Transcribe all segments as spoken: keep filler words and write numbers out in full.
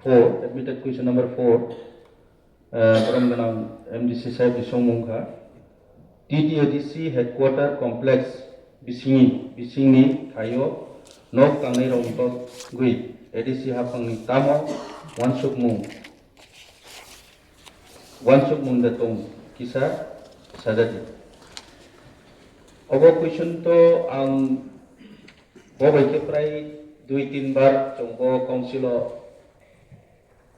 four, admitted question number four, eh, borom gwnang M D C sahib ni songmung kha. T T A D C headquarter complex bisingni, bisingni thaio nok tangnai rokni bagwi A D C haphangni tamo wansukmung, wansukmung de tong kisa sajadi. Obo question to ang bo bai khe prai dui tin bar chwng bo council o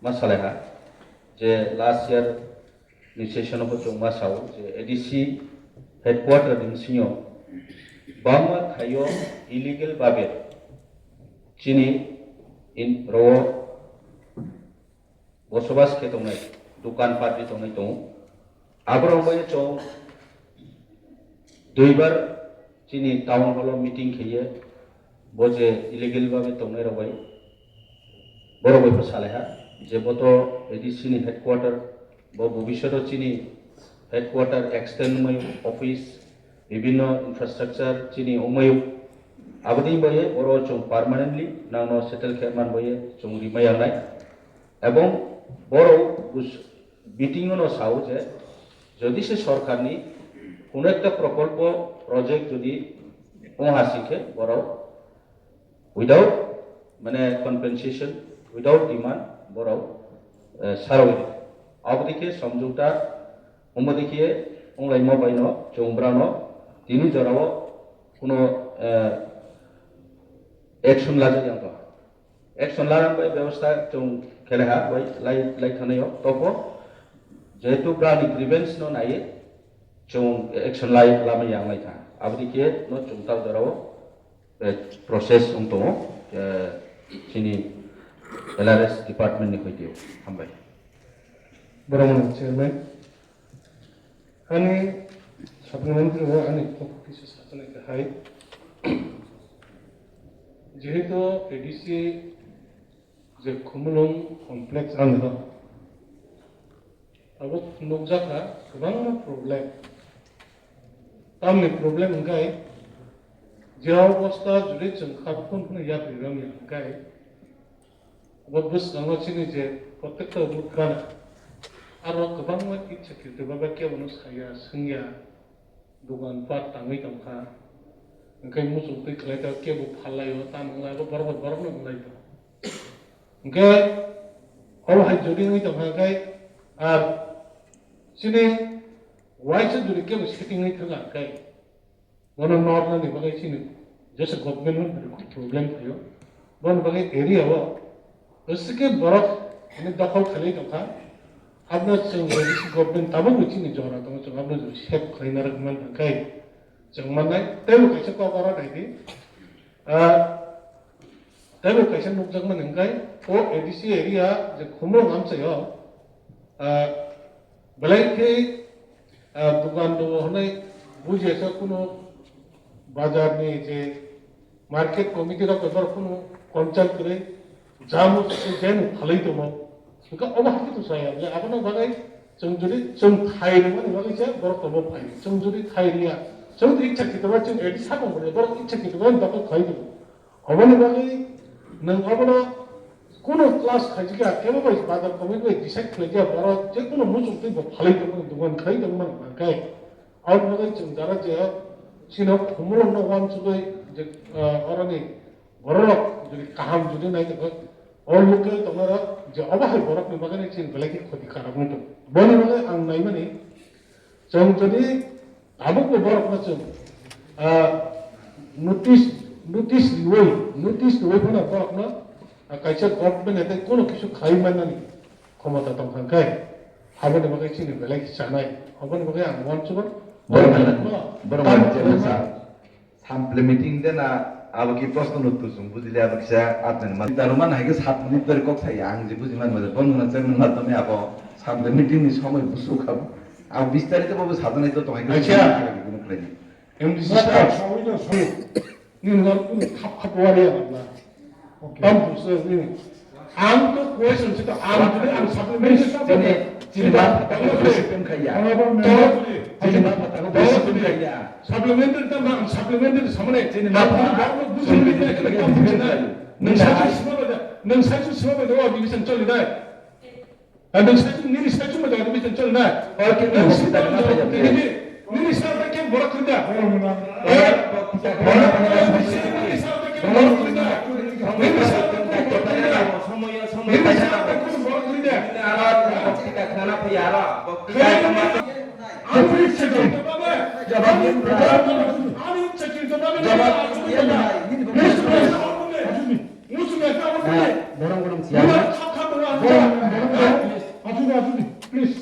ma salai ha je last year ni session o bo chwng ma sao je A D C headquarter ni bisingo bangma thaio illegal babe chini in ro bosobas khe tongnai, dukan patri tongnai tongo. Aborok bai chwng duibar chini town hall o meeting khaiye, bo je illegal babe tongnai rok bai, borok bai pho salai ha je bo to A D C ni headquarter, bo bobishoto chini headquarter extend wngmai office, bibinno infrastructure chini wngmai. Aboni bai boro chwng permanently nangno settle khe man bai chwng rimai yangnai. Ebong borok bus-, meeting-o no sao je, jodi se sorkarni kono ekta prokolpo project jodi ong ha singkhe borok without, mane, compensation, without demand borok, eh, sarwi. Abodikhe somjouta, ombodikhe onglaimo baino chwng brano tini jorao kono, eh, action lajak yang to. Action larang bai bebostha chwng khele ha bai lai, lai thanaio topo. Jehetu brani grievance no naiye chwng action lai lama yang lai kha. Abodikhe no chwng tal jorao, eh, process wng tongo, eh, chini L R S department ni hoiteo. Hambai. Borok mwnang chairman. Ani supplementary o ani kok kisa sajaknai khe hai. Jehetu A D C je Khumulwng complex ang rw, abo nukjakha kwbangma problem. Tamni problem hwnkhe, je obosta jodi chwng kha phone phone yapri ramya hwnkhe, Bo bwskango chini je protekta booth gana, aro kwbangma ichha khirte baba kebono saya, swngya, dogan pat tangwi tongkha. Hwnkhe muchung twi khlai ta kebo phallaio, tamo wnglaio, borok bai borokno wnglaio. Hwnkhe obo hai jodi wngwi tongkha, hwnkhe ar chini waisa jodi kebo setting wngwi thangkha, hwnkhe Bono nornani bagwi chini jesa government no bini problem phaio. Bono bagwi area o bwswkhe borok hwnwi dokhol khlaiwi tongkha. Abno chwng A D C government tabukbo chini jora tongo, chwng abno chwng save khlai narwk man hwnkhe chwng mannai. Teibo kaisa kok oro naidi. Ah, Teibo kaisa nukjakmani hwnkhe o A D C area je Khumulwng amchaio, ah, belai khe, ah, dogan rwo hwnwi bujiya khe, kunu bazar ni je market committee rok bai borok kunu concern kwrwi, jamo se jeno phalwi tongo. Hwnkhe obo hai khe to chaya, je abono bagwi chwng jodi chwng thai rwmani bagwi se borok tobo phai. Chwng jodi thai rwya, chwng twi ichha khitokma chwng A D C sakong borok ichha khitokma dokhol khlai tongo. Oboni bagwi nwng obono kunu class khaijak ya, kebo bai bazar committee bai decide khlaijak ya, borok je kunu muchung twi bo phalwi tongmani, dogan khlai tongmani hwnkhe. Aboni bagwi chwng jara je chini Khumulwng no uansugwi je, ah, oroni borok jodi kaham jodi nai tongkha, o local tongnairok je obo hai borokni bagwi chini belai khe khoti karoknai tongo. Boni bagwi ang naimani, chwng jodi tabukbo borokno chwng, ah, notice, notice riwi, notice riwi phano borokno, ah, kaisa government hai tei kono kisu khlai mannani khomota tongkha khe, aboni bagwi chini belai khe chanai, aboni bagwi ang uansukgo. Borok, borok, borok, Supplementing de na abo ki proshno no tu chwng bujili abo kisa admin ma. Daru man hai ke sat minute dhori kok thai ang je buji man ma bon guna chairman ma tome abo supplementing ni somoi busu khabo. Abo bistarito babo sajanai to tongai. Acha. Kunu khlai ni. M D C sir. Sawi no sawi. Ni nor kunu khap khap wari ya na. Okay. Tam busu ni. Ang to question sito, ang jodi ang supplementary chini, chini ma phatang bo bisi pem khaiya. Chini ma phatang bo bisi pem khaiya. Supplementary ta ma ang supplementary samane. Chini ma phatang bo bisi pem khaiya. Nang sa sima ba. Nwng saichung sima bai tongo, division choli nai. Ah, nwng saichung, nini saichung bai tongo, division choli nai. Nwng sima bai tongo, division. Nini saichung bai khe borok khwlai da. Eh, borok khwlai da. Nini saichung bai khe borok khwlai da. Nini saichung bai khe borok khwlai da. Khwlai da. Ani ichha khe jawab, ani ichha khe jawab, please, please. Borong borong chairman.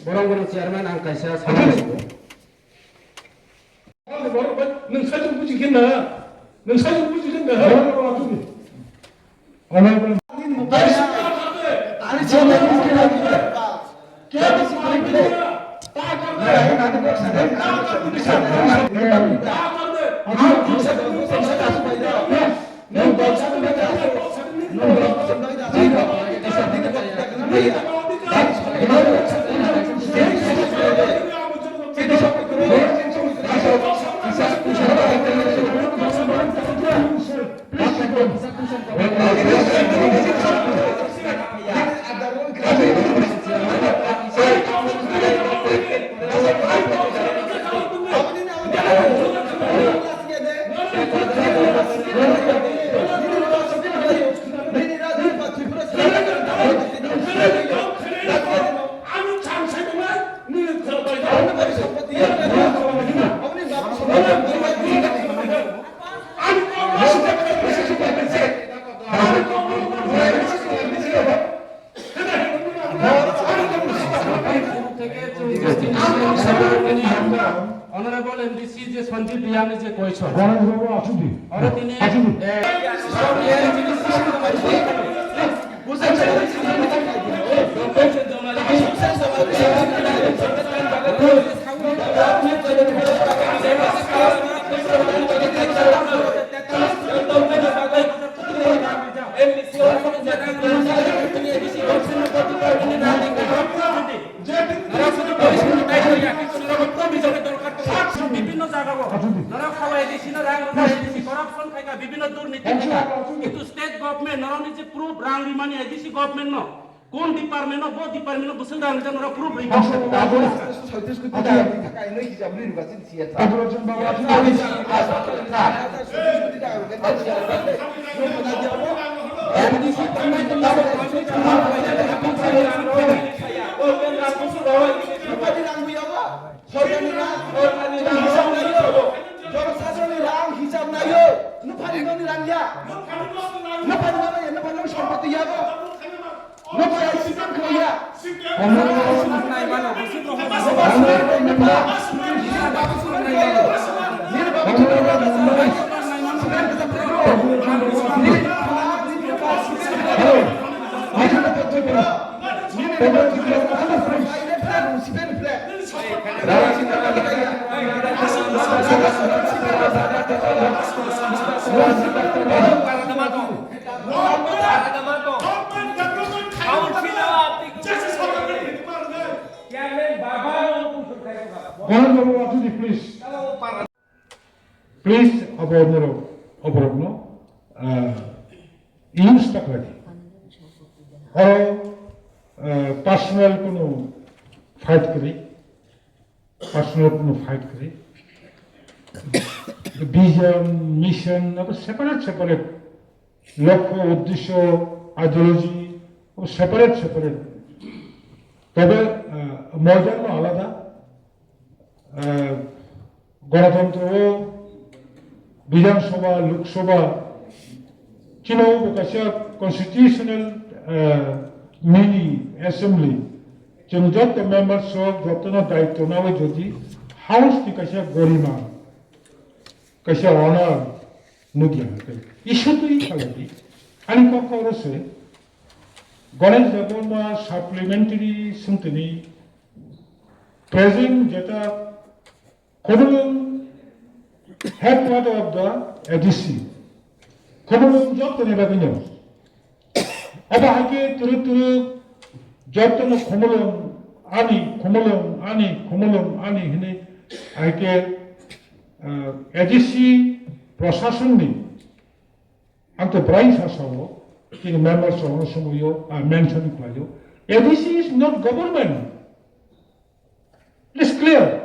Borong borong chairman, ang kaisa samung. Nwng saichung buji khe na, nwng saichung buji khe na. Honorable M D C je Sanjib Riyani je koichon. Oro tini, eh, বিভিন্ন জায়গা বিভিন্ন জায়গা corruption খাইকা বিভিন্ন দুর্নীতি খাইকা কিন্তু state government norok ni je proof rang rimani A D C government no কোন department no bo department no bwswk rang rijak norok proof rijak. Sorkarni rang, sorkarni rang hisab naio, sorkarni rang hisab naio. Nwphani nokni rang ya. Nwphani nokni rang ya, nwphani nokni sompoti ya bo. Nwphani system khlai ya. Honorable Atudi, please. Please, abo norok, oborokno, ah, use ta khlai di. Oro, ah, personal kuno fight kwrwi, personal kuno fight kwrwi. Vision, mission, abo separate, separate. Lokho, uddesho, ideology, abo separate, separate. Tobe, ah, moidan no alada. Ah, Ganatantro o Bidhan Sabha, Lok Sabha, chini bo kaisa constitutional, ah, mini assembly. Chwng joto members rok jotono daityo nawi jodi house ni kaisa gorima, kaisa honor nukya hwnkhe. Issue twi khalai di. Ani kok kok rw se Ganesh Debbarma supplementary swngtini present jeta Khumulwng headquarter of the A D C. Khumulwng jottoni bagwino. Abo hai khe twrwk twrwk jotono Khumulwng ani, Khumulwng ani, Khumulwng ani hwnwi hai khe, ah, A D C prosasonni Ang to bwrai sa sao, chini members rokno swngwi o, ah, mention khlaio. A D C is not government. It is clear.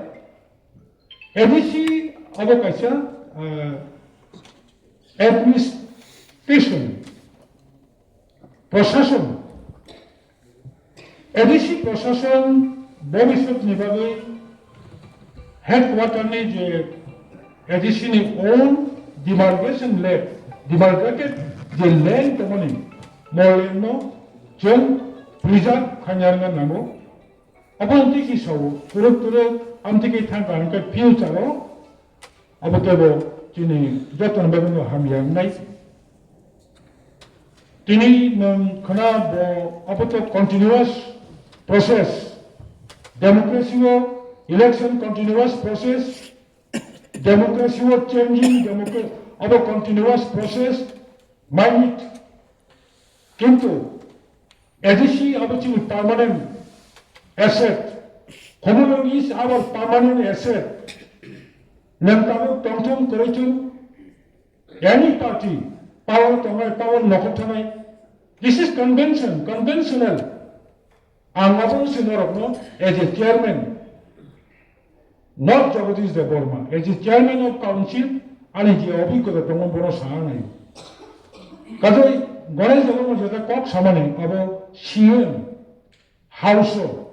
A D C abo kaisa, ah, administration, proshashan. A D C proshashan bobiswt ni bagwi headquarter ni je A D C ni own demarcation land, demarcated je land tongmani, mo land no chwng preserve khaina rwna nango. Abo amtwi ki sao, turuk turuk amtwi ki thangka hwnkhe future o abo kebo chini joto ni bagwi no hamya wngnai. Tini nwng khna bo abo to continuous process, democracy o election continuous process, democracy o changing, democracy abo continuous process, mind it. Kintu A D C abo chini permanent asset. Khumulwng is our permanent asset. Nwng tabuk tongthung kwrwi thung, any party, power tongnai, power nokhor thanai. This is convention, conventional. Ang abo se norokno as a chairman, not Jagadish Debbarma, as a chairman of council, ani je obhiggota tongo bono sa nai. Kajoi Ganesh Debbarma jeta kok samani abo C M house o,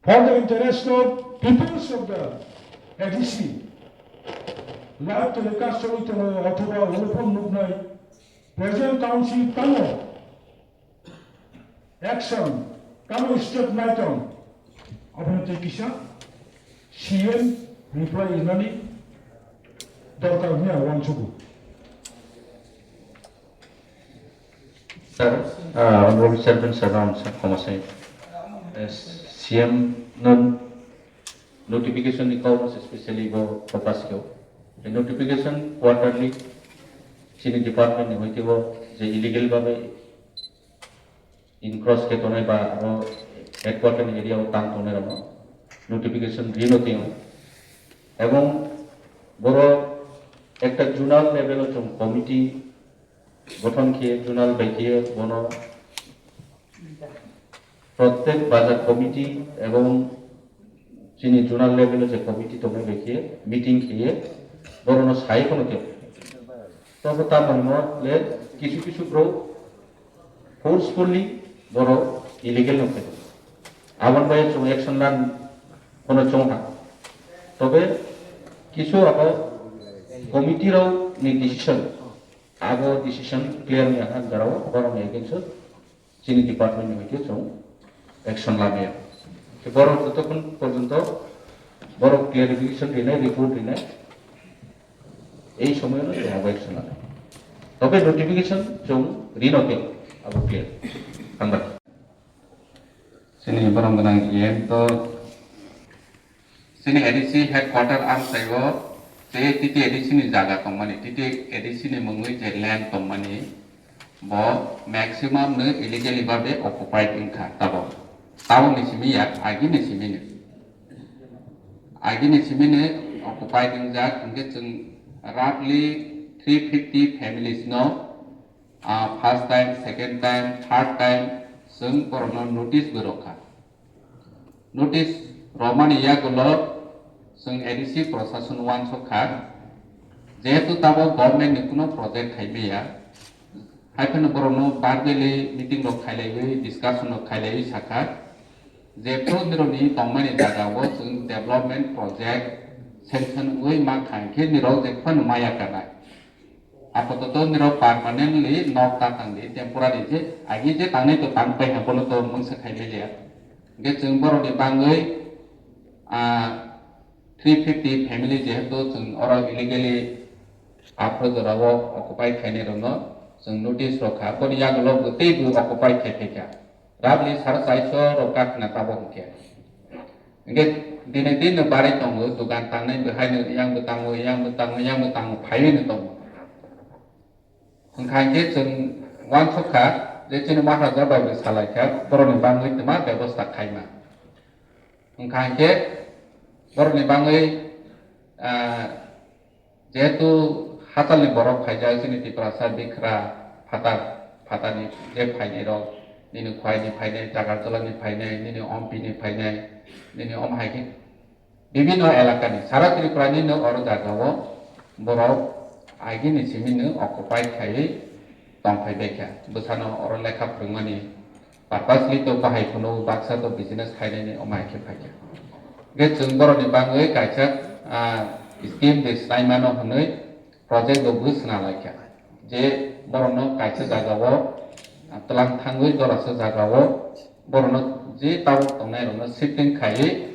for the interest of peoples of the A D C, live telecast choli tongo othoba holophone nuknai, present council tamo action, tamo step naitong, aboni tei kisa C M reply inani dorkar hwnwi ang uansugo. Sir, uh, Honorable Chairman Sir, ang sa komasai, eh, C M no notification ni kok, specially bo focus kyo. The notification quarterly chini department ni hoite bo je illegal babe encroach khe tongnai ba abo headquarter ni area o tang tongnai rokno notification rino tio. Ebong boro ekta zonal level o chwng committee gothon khe zonal bai khe bono prottek bazar committee ebong chini zonal level o je committee tongnai bai khe meeting kheye borokno sai phano khe. Tobo tamo hwnmo le kisu kisu borok forcefully borok illegal no khe. Aboni bai chwng action lan phano chong ha. Tobe kisu abo committee rok ni decision, abo decision clear wngya ha jora o borok ni against o chini department ni hoite chwng action lamaya. Khe borok jotokhon porjonto borok clarification rinai, report rinai, ei somoy no chwng abo action lanai. Tobe notification chwng rino khe abo clear. Hambai. Chini borom gwnang E M to Chini A D C headquarter amsai o je T T A D C ni jaga tongmani, T T A D C ni mungwi je land tongmani, bo maximum no illegally babe occupied wngkha tabok. Tabok ni simi ya, agi ni simi ni. Agi ni simi ni occupied wngjak, hwnkhe chwng roughly three fifty families no, ah, first time, second time, third time chwng borokno notice bo rwkha. Notice romani yagulo chwng A D C prosason uansuk kha, jehetu tabok government ni kuno project khai maya, hai phano borokno verbally meeting rok khailaiwi, discussion rok khailaiwi sakha, jephru nirokni tongmani jaga o chwng development project sanction wngwi mankha, hinkhe nirok jephano maya kanai. Apatot nirok permanently nok ta tangdi, temporary je agi je tangnai to tang pai ha, bono to mungsa khai manya. Hingke chwng borokni bangwi, ah, three fifty family jehetu chwng oro illegally aphro jorao occupy khainai rokno chwng notice rokha, boni yagulo bo teibo occupy khai phaikha. Rabni sara chaiso rok kakhna tabok hwnkhe. Hingke dine din no barai tongo, dogan tangnai bo haino yang bo tango, yang bo tango, yang bo tango, phaiwi no tongo. Hwnkha hingke chwng uansuk kha je chini Maharaja bai bo salai kha, borokni bangwi twma bebosta khaima. Hwnkha hingke borokni bangwi, ah, jehetu hachalni borok phaijak chini Tiprasa bikhra phatar, phatani je phainai rok, nini khwai ni phainai, jagartola ni phainai, nini ompi ni phainai, nini om hai khe bibhinno elaka ni sara Tripura ni no oro jaga o borok agi ni simi no occupy khaiwi tong phai bai kha. Bwsano oro lekha phwrwngmani purposely to bahai phano baksa to business khainani om hai khe phai kha. Ge chwng borok ni bangwi kaisa, ah, scheme de swnaimano hwnwi project rokbo swnam lai kha, je borokno kaisa jagao, ah, twlang thangwi jorasa jagao borokno je tabuk tongnai rokno shifting khaiwi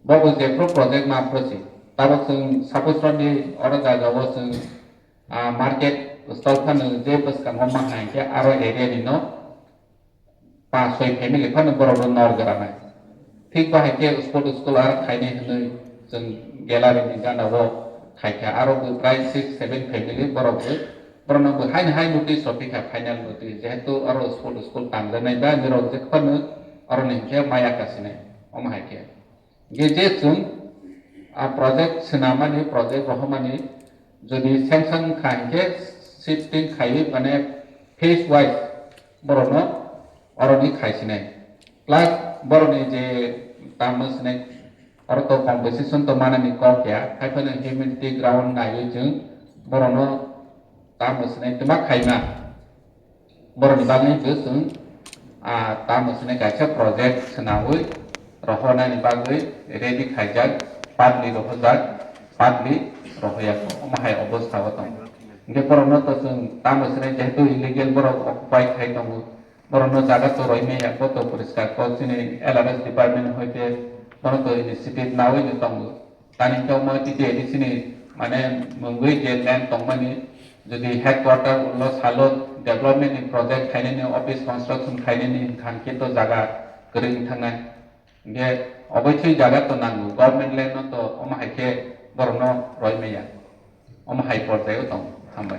bobo jephru project ma phuru si. Tabuk chwng suppose rwdi oro jagao chwng, ah, market stall phano je bwskango ma hai khe aro area ni no panch soi family phano borok rok nor granai. Thik bahai khe sport school aro khainai hwnwi chwng gallery ni gana o khai kha, aro bo prai six seven family borok bo, borok no bo haino hai notice rw phi kha, final notice, jehetu aro sport school tangjaknai ba nirok je phano aro ni hwnkhe maya kasinai omo hai khe. Ge je chwng a project swnamani, project rohormani, jodi sanction kha hinkhe shifting khaiwi mane phase wise borokno oroni khaisinai. Plus borokni je tamo sinai oro to compensation to manani kok ya, haiphano humanity ground naiwi chwng borokno tamo sinai twma khaima. Borokni bagwi bo chwng, ah, tamo swnwi kaisa project swnawi rohornani bagwi ready khaijak, partly rohorjak, partly rohoya kho. Omo hai obostha o tongo. Hinkhe borokno to chwng tamo swnwi jehetu illegal borok occupy khai tongo, borokno jaga to roimaya, bo to poriskar kok chini L R S department hoite bono to initiative nawi no tongo. Tani khe omo T T A D C ni mane mungwi je land tongmani, jodi headquarter ulo salo development ni project khainani, office construction khainani hwnkha khe to jaga kwrwi wng thangnai. Hinkhe obwsoi jaga to nango, government land no to omo hai khe borokno roimaya. Omo hai porjai o tong, hambai.